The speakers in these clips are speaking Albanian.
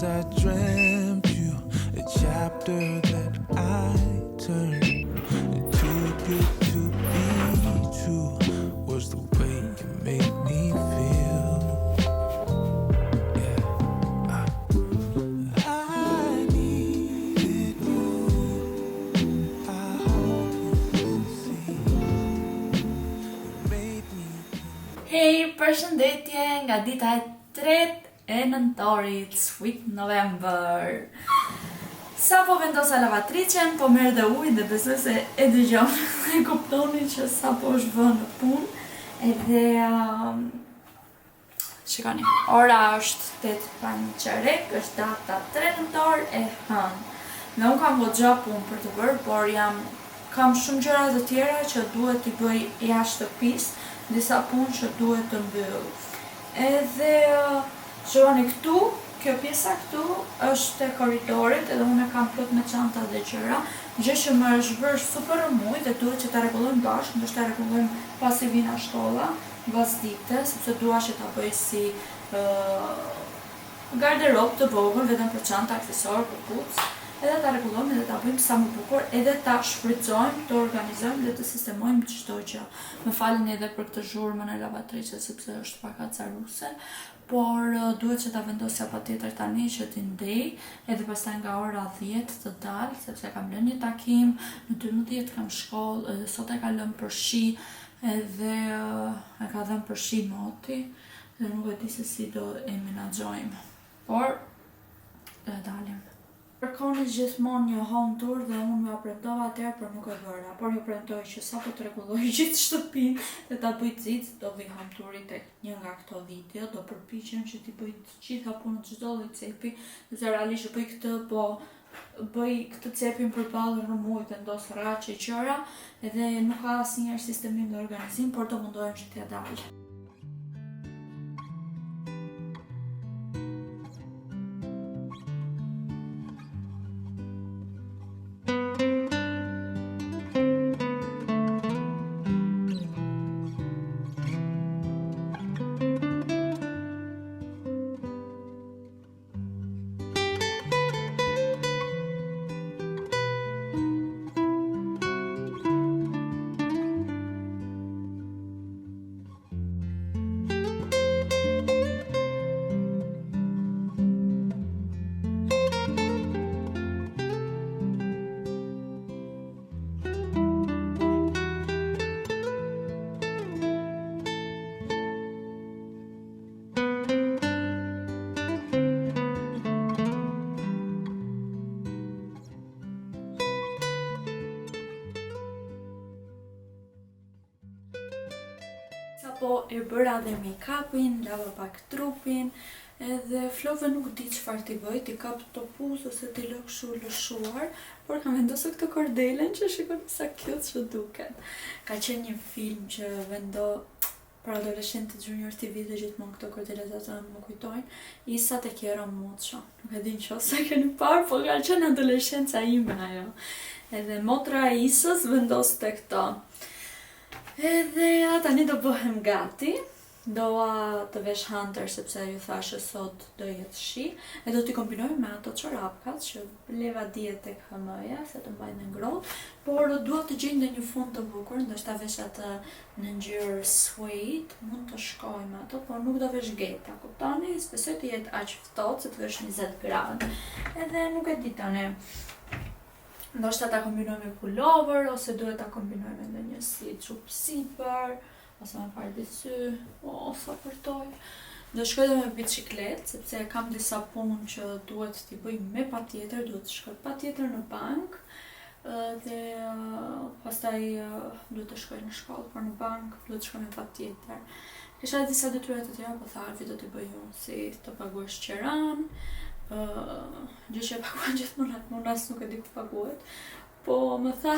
Cause I dreamt you a chapter that I turned. Too good to be true was the way you made me feel. Yeah. I needed you. I hope you can see. You made me. Hej, përshëndetje nga dita e tretë e nëntorit, Sweet November. Sa po vendosa lavatriçen, po merr dhe ujë dhe besoj se e dëgjoni dhe kuptoni që sa po është vënë në punë. Edhe um, Shikoni, ora është 8 pa një çerek, është data 3 nëntor e hënë. Dhe unë kam goxha punë për të bërë, por jam kam shumë gjëra të tjera që duhet t'i bëj jashtë shtëpisë, disa punë që duhet të mbyll. Edhe shikoni këtu, kjo pjesa këtu është e korridorit edhe unë e kam plot me çanta dhe gjëra, gjë që më është bërë super rrëmujë dhe duhet që ta rregullojmë bashkë, ndoshta e rregullojmë pasi vij nga shkolla, mbas dite, sepse dua që ta bëj si garderobë të vogël vetëm për çanta, aksesorë, këpucë, edhe ta rregullojmë edhe ta bëjmë sa më bukur, edhe ta shfrytëzojmë, të organizojmë dhe të sistemojmë çdo gjë. Më falni edhe për këtë zhurmën e lavatriçes sepse është pak acaruese, por duhet që ta vendosja patjetër tani që t'i ndej, edhe pastaj nga ora 10 të dal, sepse kam lënë një takim, në 12 kam shkollë, edhe sot e ka lënë për shi, edhe e ka dhënë për shi moti, dhe nuk e di se si do e menaxhojmë. Por do e dalim. Kërkoni gjithmonë një home tour dhe unë jua premtova atëherë, por nuk e bëra. Por ju premtoj që sapo të rregulloj gjithë shtëpinë dhe ta bëj xixë, do vi home touri tek një nga këto video, do përpiqem që t'i bëj të gjitha punët çdo lloj cepi, sepse realisht bëj këtë, po bëj këtë cepin përballë rrëmujë, vendos rraqe gjëra, edhe nuk ka asnjëherë sistemim dhe organizim, por do mundohem që t'ja dal. Sapo e bëra dhe make-upin, lava pak trupin, edhe flokëve nuk di çfarë t'i bëj, t'i kap topuz ose t'i lë kështu lëshuar, por kam vendosur këtë kordelen që shikoni sa cute që duket. Ka qenë një film që vendo për adoleshentët Junior TV dhe gjithmonë këto kordelet ato më kujtojnë. Isa te quiero mucho. Nuk e di nëse keni parë, po ka qenë adoleshenca ime ajo. Edhe motra e Isës vendoste këto. Edhe ja, tani do bëhem gati. Doa të vesh Hunter sepse ju thashë sot do jetë shi e do t'i kombinoj me ato çorapkat që bleva dje tek H&M-ja se të mbajnë ngrohtë, por dua të gjej ndonjë fund të bukur, ndoshta vesh atë në ngjyrë suede, mund të shkoj me ato, por nuk do vesh geta, kuptoni? S'besoj të jetë aq ftohtë se të vesh 20 gradë. Edhe nuk e di tani. Ndoshta ta kombinoj me pullover ose duhet ta kombinoj me ndonjë si çupë sipër ose me pardesy, o, sa përtoj. Do shkoj dhe me biçikletë, sepse kam disa punë që duhet t'i bëj me patjetër, duhet të shkoj patjetër në bankë, dhe pastaj duhet të shkoj në shkollë, por në bankë duhet të shkoj me patjetër. Kisha disa detyra të tjera, po tha Alfi do t'i bëj unë, si të paguash qeran, gjë që e paguan gjithmonë, unë as nuk e di ku paguhet, po më tha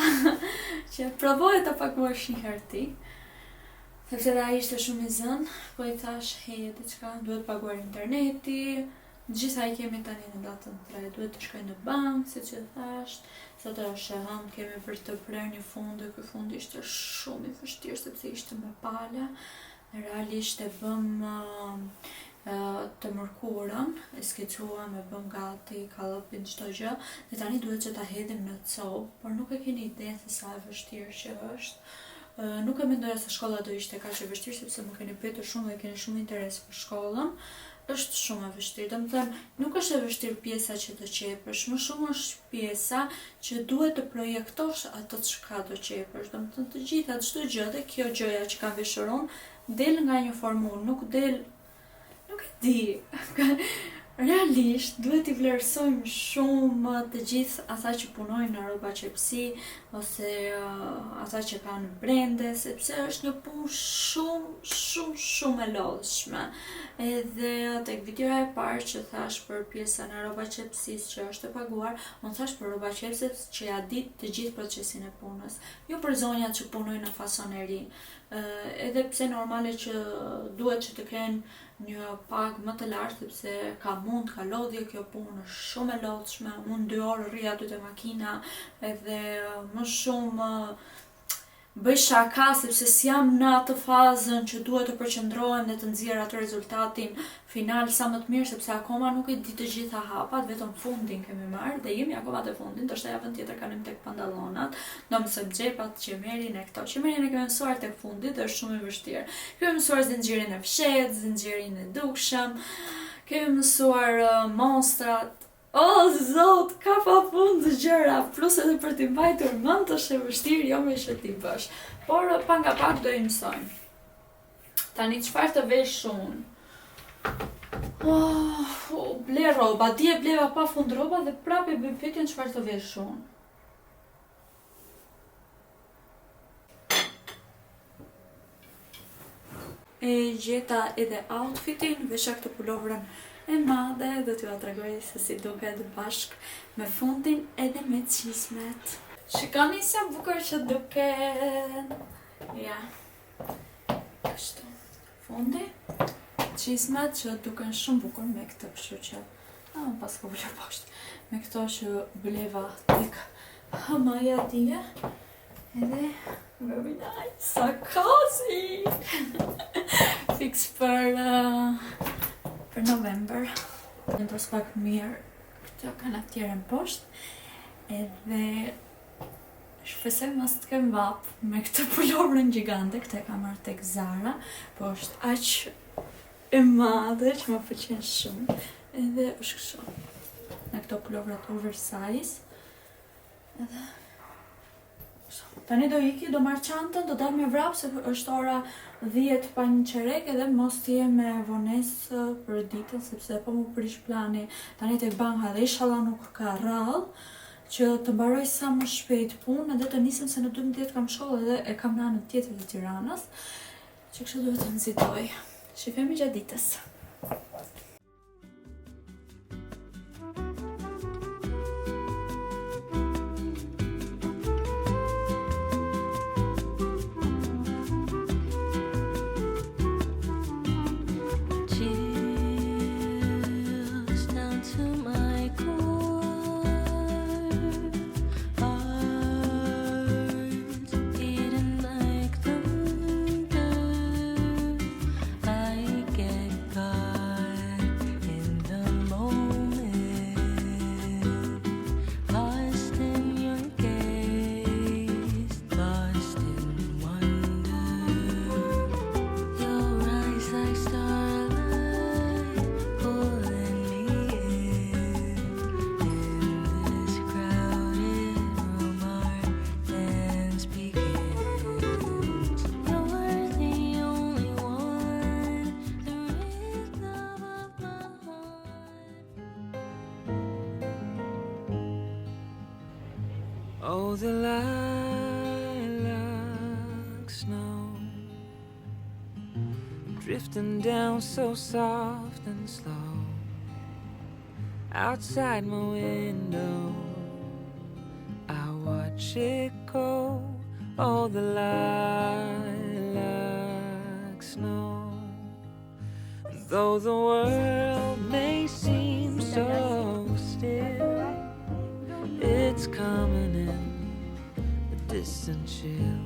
që provoje ta paguash një herë ti, sepse dhe ai ishte shumë i zënë, po i thash, hej, e diçka, duhet paguar interneti, gjitha i kemi tani në datën 3, duhet të shkoj në bankë, siç e thash, sot është e hënë, kemi për të prerë një fund dhe ky fund ishte shumë i vështirë sepse ishte me pala. Realisht e bëm. Të mërkurën e skecuam, e bëm gati, kallëpin çdo gjë dhe tani duhet që ta hedhim në copë, por nuk e keni idenë se sa e vështirë që është. Nuk e mendoja se shkolla do ishte kaq e vështirë sepse më keni pyetur shumë dhe keni shumë interes për shkollën. Është shumë e vështirë, domethënë nuk është e vështirë pjesa që të qepësh, më shumë është pjesa që duhet të projektosh atë çka do qepësh. Domethënë të gjitha çdo gjë dhe kjo gjëja që kam veshur unë del nga një formulë, nuk del Nuk e di. Realisht duhet t'i vlerësojmë shumë të gjithë ata që punojnë në rrobaqepësi ose ata që kanë brende, sepse është një punë shumë, shumë, shumë e lodhshme. Edhe tek videoja e parë që thash për pjesën e rrobaqepësisë që është e paguar, unë thash për rrobaqepësit që ja di të gjithë procesin e punës, jo për zonjat që punojnë në fasoneri. Edhe pse normale që duhet që të kenë një pagë më të lartë sepse ka mund, ka lodhje, kjo punë është shumë e lodhshme. Unë 2 orë rri aty te makina edhe më shumë bëj shaka sepse s'jam në atë fazën që duhet të përqendrohem dhe të nxjerr atë rezultatin final sa më të mirë sepse akoma nuk e di të gjitha hapat, vetëm fundin kemi marrë dhe jemi akoma te fundi, ndoshta javën tjetër kalojmë tek pantallonat, do mësojmë xhepat, qemerin e këto. Qemerin e kemi mësuar tek fundi dhe është shumë e vështirë. Kemi mësuar zinxhirin e fshehtë, zinxhirin e dukshëm, kemi mësuar monstrat. O zot, ka pa fund gjëra, plus edhe për t'i mbajtur mend është e vështirë, jo më që t'i bësh. Por pak nga pak do i mësojmë. Tani çfarë të vesh unë? Oh, ble rroba, dje bleva pa fund rroba dhe prapë e bëj pyetjen çfarë të vesh unë. E gjeta edhe outfitin, vesha këtë pulovrën e madhe dhe t'jua tregoj se si duket bashk me fundin edhe me çizmet. Shikoni sa bukur që duket. Ja. Kështu. Fundi. Çizmet që duken shumë bukur me këtë, kështu që Ah, pas ka ulur poshtë. Me këto që bleva tek H&M-ja dje. Edhe very nice. Sa cozy. Fix për uh, për November. Vendos pak mirë këtë kanatierën poshtë. Edhe shpresoj mos të kem vapë me këtë pulovrën gjigante, këtë e kam marrë tek Zara, po është aq e madhe që më pëlqen shumë. Edhe është kështu. Nga këto pulovrat oversize. Edhe Tani do iki, do marr çantën, do dal me vrap se është ora 10 pa një çerek edhe mos të jem me vonesë për ditën sepse po më prish plani tani tek banka dhe inshallah nuk ka radhë që të mbaroj sa më shpejt punë edhe të nisem se në 12 kam shkollë edhe e kam në anën tjetër të Tiranës. Që kështu duhet të nxitoj. Shifemi gjatë ditës. Chills down to my core. Heart beating like thunder. I get caught in the moment, lost in your gaze, lost in wonder. Your eyes like starlight, pulling me in. In this crowded room, our dance begins. You're the only one, the rhythm of my heart. Oh, the lilac snow drifting down so soft and slow outside my window. I watch it go. Oh, the lilac snow. Though the world may seem so still, it's coming in a distant chill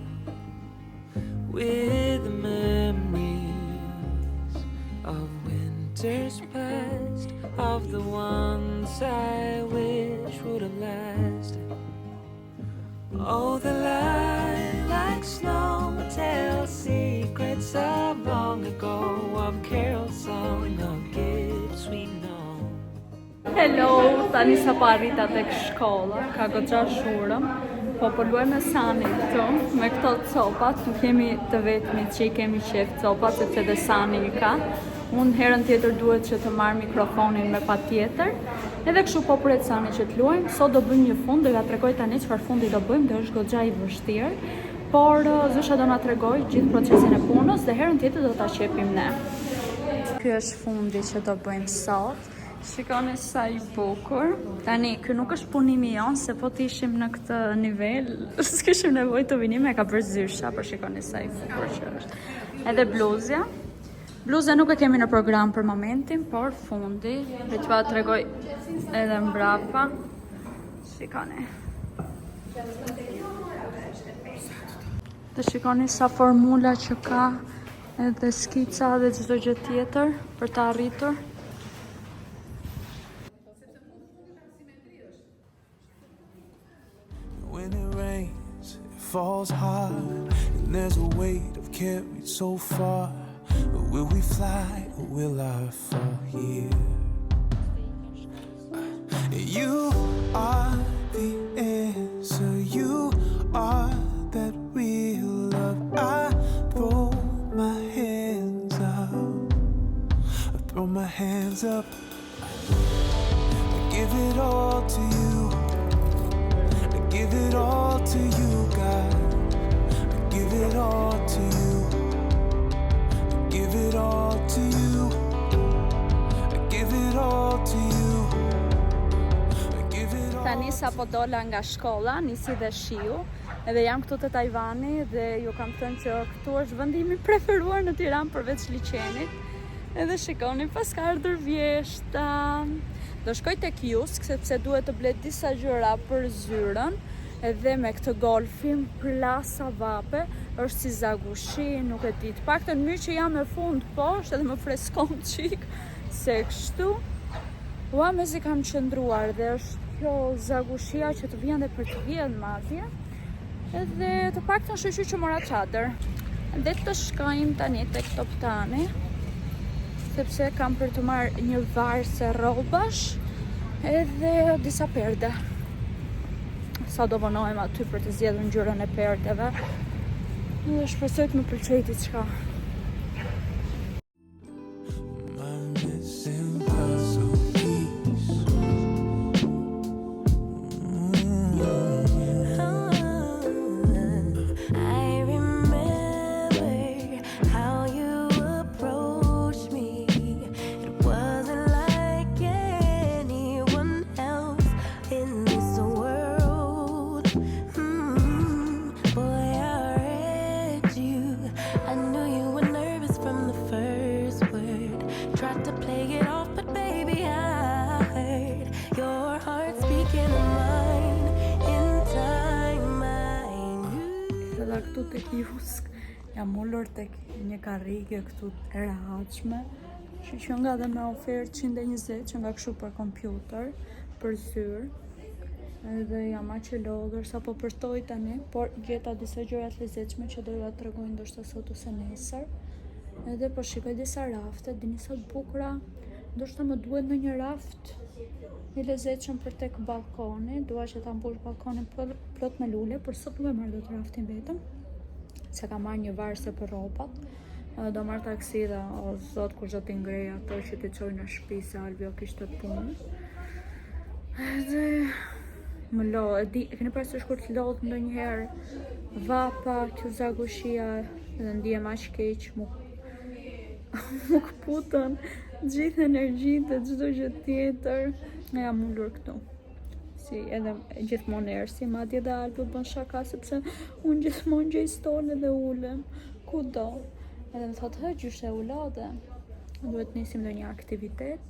with the memories of winter. Winters past, of the ones I wish would have lasted. Oh, the lilac snow tells secrets of long ago, of carols sung, of gifts we know. Hello, tani sapo arrita tek shkolla, ka goxha zhurmë, po po luaj me Sanin këtu, me këto copat, nuk jemi të vetmit që i kemi qef copat, sepse dhe Sani i ka. Unë herën tjetër duhet që të marr mikrofonin me patjetër. Edhe kështu po pret Sani që të luajmë. Sot do bëjmë një fund, do ja tregoj tani çfarë fundi do bëjmë, dhe është goxha i vështirë. Por zysha do na tregoj gjithë procesin e punës dhe herën tjetër do ta qepim ne. Ky është fundi që do bëjmë sot. Shikoni sa i bukur. Tani, ky nuk është punimi jon, se po të ishim në këtë nivel, s'kishim nevojë të vinim, e ka bërë zysha, por shikoni sa i bukur që është. Edhe bluzja. Bluzja nuk e kemi në program për momentin, por fundi, dhe që pa tregoj edhe mbrapa. Shikoni. Dhe shikoni sa formula që ka edhe skica dhe çdo gjë tjetër për të arritur. When it rains, it falls hard, and there's a weight I've carried so far. But will we fly or will I fall here? You are the answer, you are that real love. I throw my hands up, I throw my hands up, I give it all to you. I give it all to you, God. I give it all to you. I give it all to you. I give it all to you. I give it all. Tani sapo dola nga shkolla, nisi dhe shiu, edhe jam këtu te Tajvani dhe ju kam thënë që këtu është vendi im i preferuar në Tiranë përveç liqenit. Edhe shikoni, pas ka ardhur vjeshta. Do shkoj tek Jysk sepse duhet të blej disa gjëra për zyrën. Edhe me këtë golfin plasa vape, është si zagushi, nuk e di. Të paktën mirë që jam me fund poshtë edhe më freskon çik, se kështu Ua, mezi kam qëndruar dhe është kjo zagushia që të vjen dhe për të vjen madje. Edhe të paktën shyqyr që mora çadër. Dhe të shkojmë tani tek Toptani, sepse kam për të marrë një varëse rrobash edhe disa perde. Sa do vonohem aty për të zgjedhur ngjyrën e perdeve. Dhe shpresoj të më pëlqej diçka. My missing puzzle piece. I remember how you approached me. It wasn't like anyone else in this world. Boy, I read you. I knew you were nervous from the first word. Tried to play it off, but baby, I heard your heart speaking to mine. In time, I knew. Edhe këtu tek Jysk, jam ulur tek një karrige këtu e rehatshme, që që nga dhe me ofertë 120, që nga kështu për kompjuter, për zyrë. Edhe jam aq e lodhur sa po përtoj tani, por gjeta disa gjëra të lezetshme që do ju tregoj ndoshta sot ose nesër. Edhe po shikoj disa rafte, dini sa të bukura. Ndoshta më duhet ndonjë raft i lezetshëm për tek balkoni. Dua që ta mbush balkonin plot me lule, por sot nuk e marr dot raftin vetëm, se kam marrë një varëse për rrobat. Edhe do marr taksi dhe o zot kush do t'i ngrej ato që t'i çoj në shtëpi se Albio kishte punë. Edhe më lo, e di, e keni parasysh kur të lodh ndonjëherë vapa, kjo zagushia, edhe ndihem aq keq, mu këputën gjithë energjitë dhe çdo gjë tjetër. E jam ulur këtu. Si edhe gjithmonë Ersi, madje dhe Albo bën shaka sepse unë gjithmonë gjej stol edhe ulem kudo. Edhe më thotë, hë, gjyshe u lodhe. Duhet nisim ndonjë aktivitet.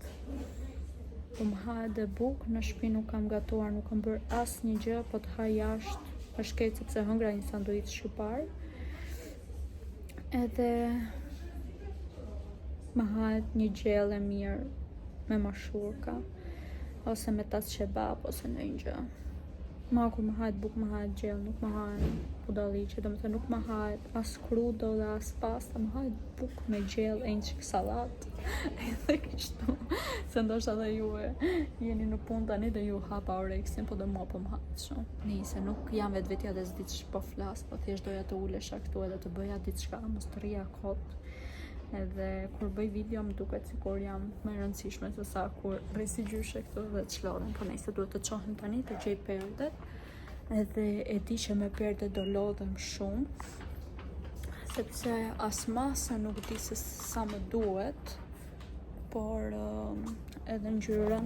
Po më ha edhe buk, në shtëpi nuk kam gatuar, nuk kam bërë asnjë gjë, po të ha jashtë. Është keq sepse hëngra një sanduiç shqiptar. Edhe Nuk më hahet një gjellë e mirë me mashurka ose me tas qebap ose ndonjë gjë. Ma kur më hahet bukë, më hahet gjellë, nuk më hahen budalliqe, domethënë nuk më hahet as krudo dhe as pasta, më hahet bukë me gjellë e një çikë sallatë. Edhe kështu, se ndoshta dhe juve jeni në punë tani dhe ju hapa oreksin, po dhe mua po më hahet shumë. Nëse nuk jam vetvetja dhe s'di ç'po flas, po thjesht doja të ulesha këtu edhe të bëja diçka, mos të rrija kot. Edhe kur bëj video më duket sikur jam më e rëndësishme se sa kur rri si gjyshe këtu dhe çlodhem. Po nejse duhet të çohem tani të gjej perdet. Edhe e di që me perdet do lodhem shumë sepse as masa nuk di se sa më duhet, por um, edhe ngjyrën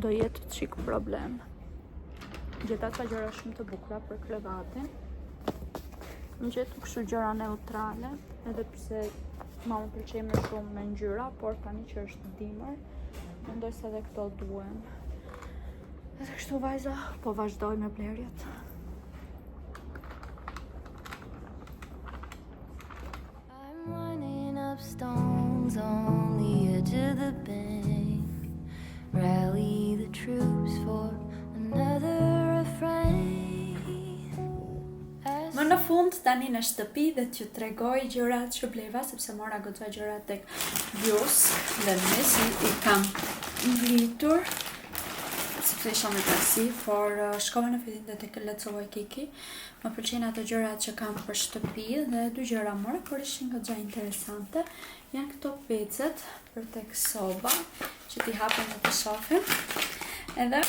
do jetë çik problem. Gjeta ca gjëra shumë të bukura për krevatin. Më gjetu kështu gjëra neutrale, edhe pse ma më pëlqej më shumë me ngjyra, por tani që është dimër, mendoj se edhe këto duhen. Edhe kështu vajza, po vazhdoj me blerjet. I'm running up stones on the edge of the bank. Rally the troops for another refrain. Më në fund tani në shtëpi dhe t'ju tregoj gjërat që bleva sepse mora goxha gjëra tek Jysk dhe mezi i kam ngritur sepse isha me taksi, por uh, shkova në fillim dhe tek Let's Waikiki. Më pëlqejnë ato gjërat që kam për shtëpi dhe dy gjëra mora, por ishin goxha interesante. Janë këto pecet për tek soba që t'i hapim dhe të shohim. Edhe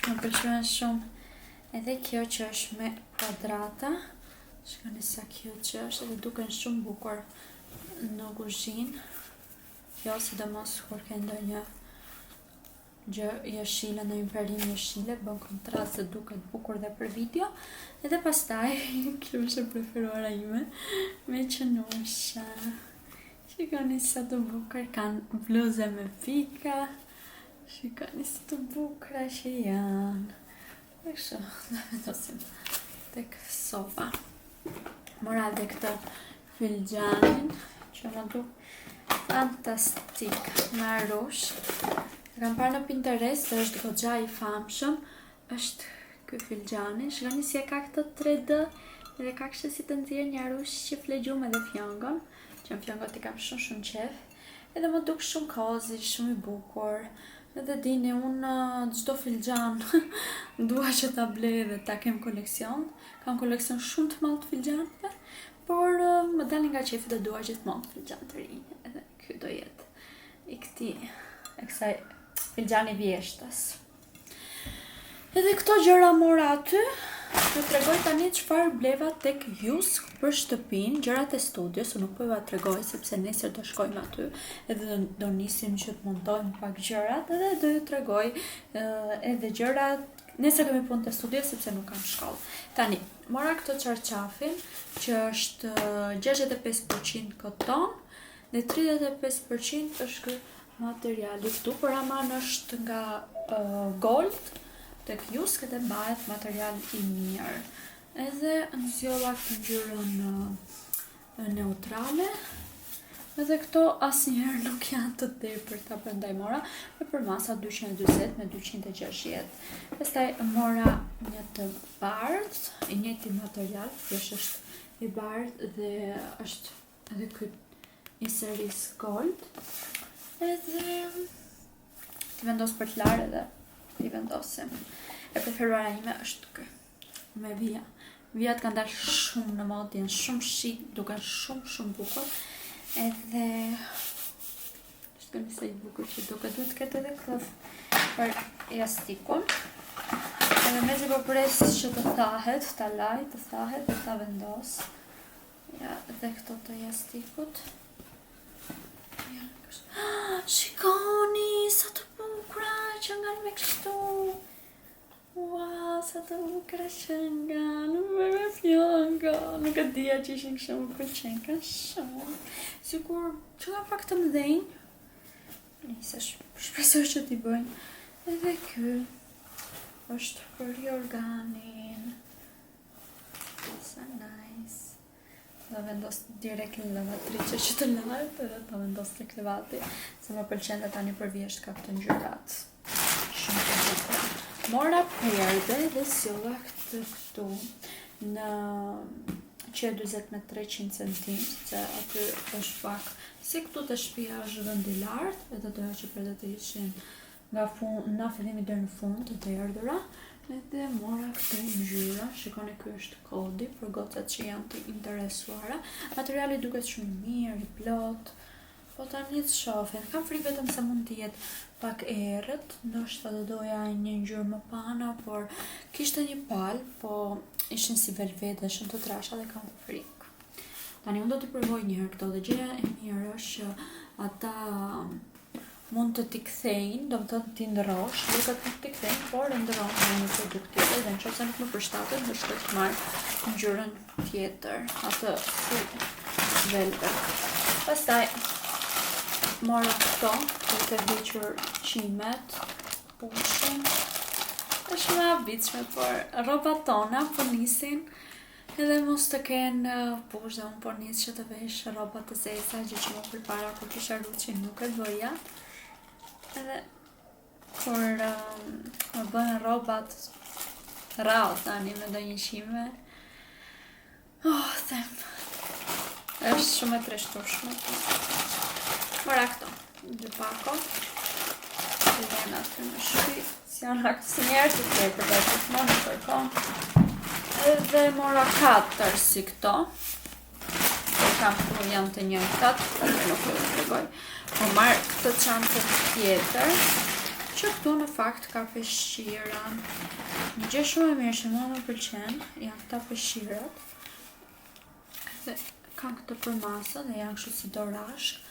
më pëlqyen shumë edhe kjo që është me kuadrata. Shikoni sa cute që është edhe duken shumë bukur në kuzhinë. Jo, sidomos kur ke ndonjë gjë jeshile, ndonjë perim jeshile, bën kontrast se duket bukur dhe për video. Edhe pastaj, kjo është e preferuara ime, me qenusha. Shikoni sa të bukur kanë bluze me pika. Shikoni sa të bukura që janë. Dhe kështu, do vendosim tek soba. Mora edhe këtë filxhanin që më duk fantastik me arush. E kam parë në Pinterest dhe është goxha i famshëm. Është ky filxhani. Shikoni si e ka këtë 3D dhe ka kështu si të nxjerr një arush që fle gjumë edhe fjongon, që në fjongot i kam shumë shumë qef. Edhe më duk shumë cozy, shumë i bukur. Edhe dini, unë çdo filxhan dua që ta blej dhe ta kem koleksion. Kam koleksion shumë të madh të filxhanëve, por më dalin nga qefi dhe dua gjithmonë filxhan të rinj. Edhe ky do jetë i këtij e kësaj filxhani vjeshtës. Edhe këto gjëra mora aty, ju tregoj tani çfarë bleva tek Jysk për shtëpinë, gjërat e studios, unë nuk po jua tregoj sepse nesër do shkojmë aty edhe do, do nisim që të montojmë pak gjërat edhe do ju tregoj edhe gjërat. Nesër kemi punë të studios sepse nuk kam shkollë. Tani, mora këtë çarçafin që është 65% koton dhe 35% është ky materiali këtu, por aman është nga uh, Gold tek Jysk edhe mbahet material i mirë. Edhe nxjolla këtë ngjyrën uh, neutrale. Edhe këto asnjëherë nuk janë të tepërta, prandaj mora me përmasa 240 me 260. Pastaj mora një të bardhë, i njëjti material, thjesht është i bardhë dhe është edhe ky i serisë Gold. Edhe t'i vendos për të larë edhe t'i vendosim. E preferuara ime është ky me vija. Vijat kanë dalë shumë në modë, janë shumë shik, duken shumë shumë bukur. Edhe Shikoni sa i bukur që duket, duhet të ketë edhe këllëf për jastikun. Edhe mezi po pres që të thahet, ta laj, të thahet dhe ta vendos. Ja, dhe këto të jastikut. Ja, kështu. Ah, shikoni, sa të bukura që nga me kështu. Ua, sa të bukura që nga, nuk me me fjongo. Nuk e dija që ishin kështu, më pëlqen, ka shumë. Sikur që nga pak të mëdhenj. Nëse shpresoj që t'i bëjnë. Edhe ky është për jorganin. Sa nice. Ta vendos direkt në lavatriçe që të lahet edhe ta vendos te krevati, se më pëlqen dhe tani për vjeshtë ka këto ngjyrat. Shumë të bukura. Mora perde dhe solla këtë këtu në që e 40 me 300 cm, se aty është pak si këtu te shtëpia është vend i lartë, edhe doja që perdet të ishin nga fund, nga fillimi deri në fund të derdhura, edhe mora këtë ngjyra, shikoni ky është kodi për gocat që janë të interesuara. Materiali duket shumë i mirë, i plot. Po tani të shohim. Kam frikë vetëm se mund të jetë pak e errët, ndoshta do doja një ngjyrë më pana, por kishte një palë, po ishin si velvet dhe shumë të trasha dhe kam frikë. Tani unë do t'i provoj një herë këto dhe gjëja e mirë është që ata mund të t'i kthejnë, do të thotë t'i ndërrosh, lekët nuk t'i kthejnë, por e ndërron me një produkt tjetër dhe nëse nuk më përshtatet, do shkoj të marr ngjyrën tjetër, atë si velvet. Pastaj mora këto për të hequr qimet, pushin. Është shumë e habitshme, por rrobat tona po nisin edhe mos të kenë push dhe unë po nis që të vesh rroba të zeza, gjë që më përpara kur kisha ruçin nuk e bëja. Edhe kur më bëhen rrobat rrallë tani me ndonjë qime. Oh, them. Është shumë e trishtueshme. Mora këto, dy pako. Që janë aty në shtëpi. Si janë hakë si njerëz të tjerë për të gjithmonë i kërkon. Edhe mora katër si këto. Kam këtu janë të njëjtat, atë nuk ju tregoj. Po marr këtë çantë tjetër, që këtu në fakt ka peshqira. Një gjë shumë e mirë që mua më pëlqen, janë këta peshqirat. Dhe kanë këtë përmasë dhe janë kështu si dorashk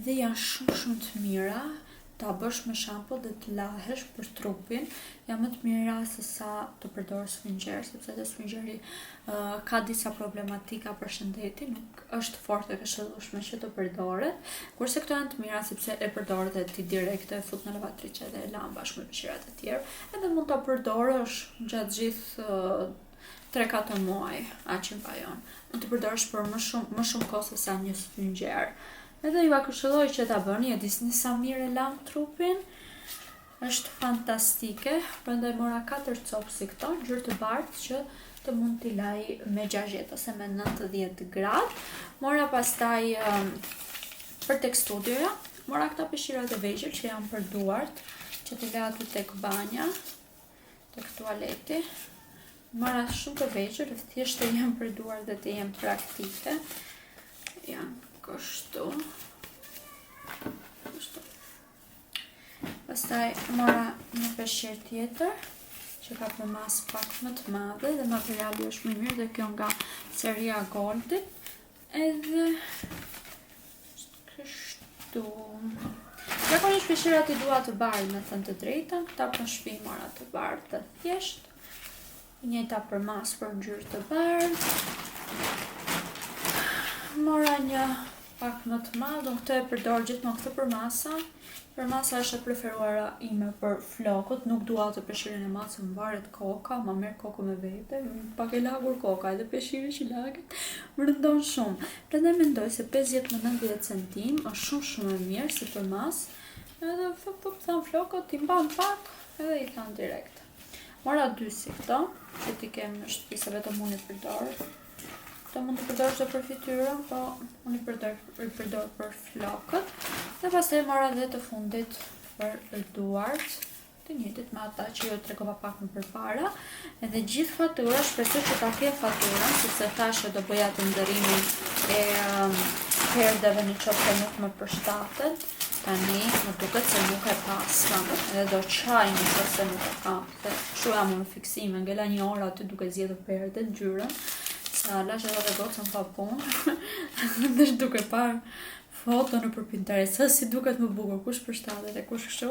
dhe janë shumë shumë të mira ta bësh me shampo dhe të lahesh për trupin, janë më të mira se sa të përdorësh sfungjer, sepse edhe sfungjeri uh, ka disa problematika për shëndetin, nuk është fort e këshillueshme që të përdoret, kurse këto janë të mira sepse e përdor dhe ti direkt e fut në lavatriçe dhe e lan bashkë me peshqirat e tjerë, edhe mund ta përdorësh gjatë gjithë uh, 3-4 muaj, aq i mbajon. Mund të përdorësh për më shumë më shumë kohë se sa një sfungjer. Edhe jua këshilloj që ta bëni, e dini sa mirë e lan trupin. Është fantastike, prandaj mora 4 copë si këto, ngjyrë të bardhë që të mund t'i laj me 60 ose me 90 gradë. Mora pastaj um, për tek studioja, mora këta peshqirat e vegjël që janë për duart, që t'i laj aty tek banja, tek tualeti. Mora shumë të vegjël, thjesht të jenë për duart dhe të jenë praktike. Janë kështu. Kështu. Pastaj mora një peshqir tjetër që ka përmasë pak më të madhe dhe materiali është më i mirë dhe kjo nga seria Goldit. Edhe kështu. Zakonisht peshqirat i dua të bardhë, me thënë të drejtën, këta për shtëpi mora të bardhë të thjesht. Njëjta përmasë për ngjyrë të bardhë. Mora një pak më të madh, unë këtë e përdor gjithmonë këtë përmasa. Përmasa është e preferuara ime për flokët, nuk dua atë peshqirin e madh se më varet koka, ma merr kokën me vete, pak e lagur koka, edhe peshqiri që laget, më rëndon shumë. Prandaj mendoj se 50 me 90 cm është shumë shumë e mirë si përmasë. Edhe fop fop than flokët, i mban pak edhe i than direkt. Mora dy si këto, që t'i kem në shtëpi se vetëm unë i përdor. Këto mund të përdorësh edhe për fytyrën, po unë i përdor i përdor për flokët. Dhe pastaj mora dhe të fundit për duart, të njëjtit me ata që ju tregova pak më përpara. Edhe gjithë fatura, shpresoj që ta kem faturën, sepse thashë do bëja të ndërrimin e um, perdeve në qoftë se nuk më përshtatet. Tani më duket se nuk e paskam, edhe do qaj në qoftë se nuk e kam. Se kështu jam unë fiksime, ngela një orë aty duke zgjedhur perdet, ngjyrën, sa lash edhe dhe gocën pa punë, dhe është duke parë foto nëpër Pinterest, se si duket më bukur, kush përshtatet dhe kush kështu.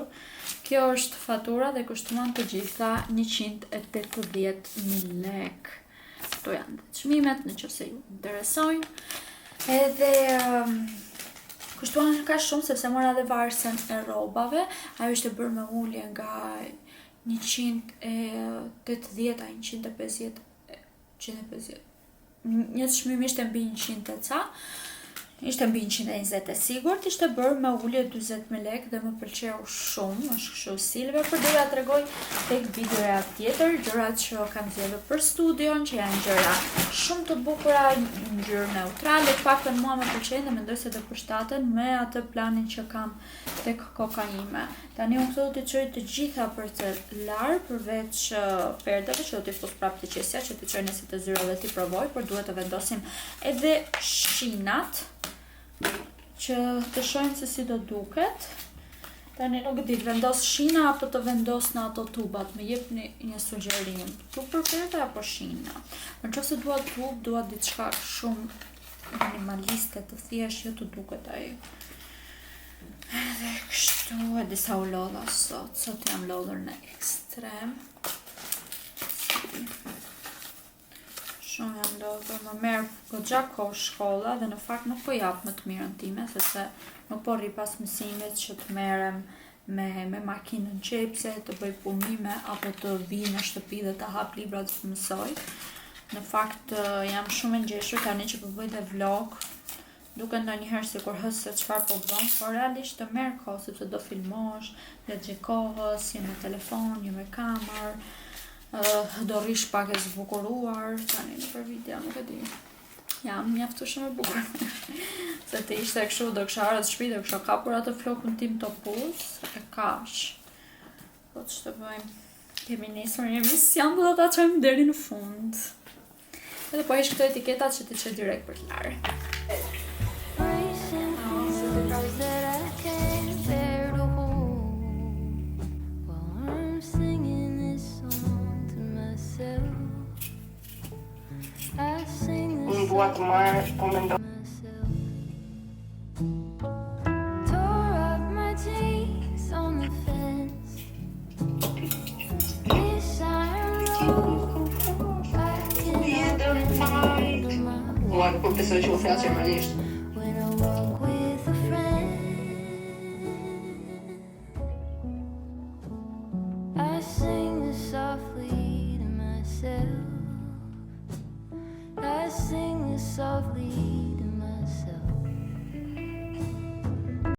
Kjo është fatura dhe kushtuan të gjitha 180.000 lek. Këto janë dhe çmimet, në qoftë se ju interesojnë. Edhe um, kushtuan kaq shumë sepse mora dhe varësen e rrobave, ajo ishte bërë me ulje nga 180 a 150 150. Një çmim ishte mbi 100 e ca, ishte mbi 120 e sigurt, ishte bërë me ulje 40.000 lekë dhe më pëlqeu shumë, është kështu silver, por do ja tregoj tek videoja tjetër, gjërat që kam zgjedhur për studion, që janë gjëra shumë të bukura, ngjyrë neutrale, të paktën mua më pëlqejnë dhe mendoj se do përshtaten me atë planin që kam tek koka ime. Tani unë këto do t'i çoj të gjitha për të larë, përveç perdeve që do t'i fus prapë te qesja, që t'i çoj nesër te zyra dhe t'i provoj, por duhet të vendosim edhe shinat që të shohim se si do duket. Tani nuk di të vendos shina apo të vendos në ato tubat, më jepni një sugjerim. Tub për perde apo shina? Në qoftë se dua tub, dua diçka shumë minimaliste, të thjeshtë, jo të duket ai. Edhe kështu, e di sa u lodha sot, sot jam lodhur në ekstrem. Shumë jam lodhur, më merr goxha kohë shkolla dhe në fakt nuk po jap më të mirën time, sepse nuk po rri pas mësimit që të merrem me, me makinën qepse, të bëj punime, apo të vi në shtëpi dhe të hap libra të mësoj. Në fakt jam shumë e ngjeshur tani që po bëj dhe vlog, Duket ndonjëherë sikur hë se çfarë po bën, por realisht të merr kohë sepse do filmosh gjatë gjithë kohës, je me telefon, je me kamerë, uh, do rrish pak e zbukuruar, tani nëpër video, nuk e di. Jam mjaftueshëm e bukur. Se të ishte kështu, do kisha ardhur në shtëpi, do kisha kapur atë flokun tim topuz, e kaq. Po ç'të bëjmë? Kemi nisur një emision dhe do ta çojmë deri në fund. Edhe po heq këto etiketat që t'i çoj direkt për të larë. Racing feelings that I can't bear to hold. While I'm singing this song to myself. I sing this Unë dua të marr, po mendoj myself. Tore up my jeans on the fence. This iron road, I cannot handle my Ua, nuk po besoj që u flas gjermanisht. when I walk with a friend. I sing this softly to myself. I sing this softly.